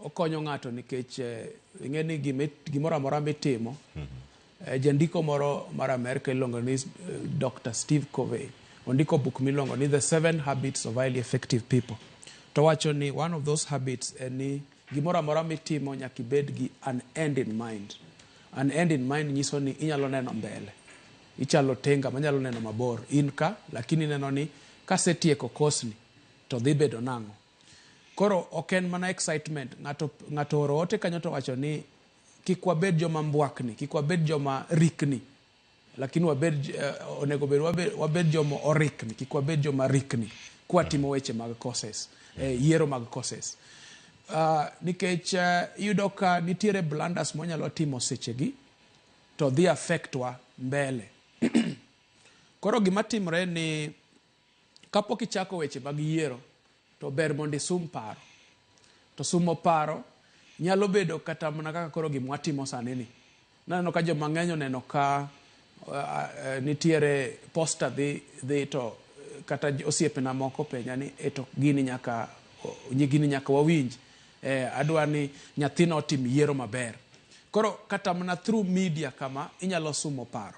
Okonyo ng'ato nikech ing'e ni gimoro amora mitimo, jandiko moro mar Amerka iluongo ni Dr. Steve Covey ondiko buk miluongo ni The Seven Habits of Highly Effective People. To wacho ni one of those habits en ni gimoro amora mitimo nyaka ibed gi an end in mind. An end in mind nyiso ni inyalo neno mbele. Ichalo tenga manyalo neno mabor. In ka, lakini ineno ni kasetieko course ni to dhi bedo nang'o. Koro ok en mana excitement. Ng'ato ng'ato oro ote kanyo to wacho ni kik wabed joma mbwakni, kik wabed joma rikni, lakini wabed onego bed wabed, wabed joma orikni, kik wabed joma rikni kwatimo weche mag courses, yiero mag courses. Nikech iyudo ka nitiere blunders mwanyalo timo sechegi to dhi affect wa mbele. Koro gima timre ni kapok ichako weche mag yiero to ber mondo isum paro. To sumo paro nyalo bedo kata mana kaka koro gima watimo sani ni. Naneno ka joma ng'eny oneno ka nitiere poster dhi dhi to kata osiepena moko penja ni e to gini nyaka wawinj. Adwa ni nyathina otim yiero maber. Koro kata mana through media kama inyalo sumo paro.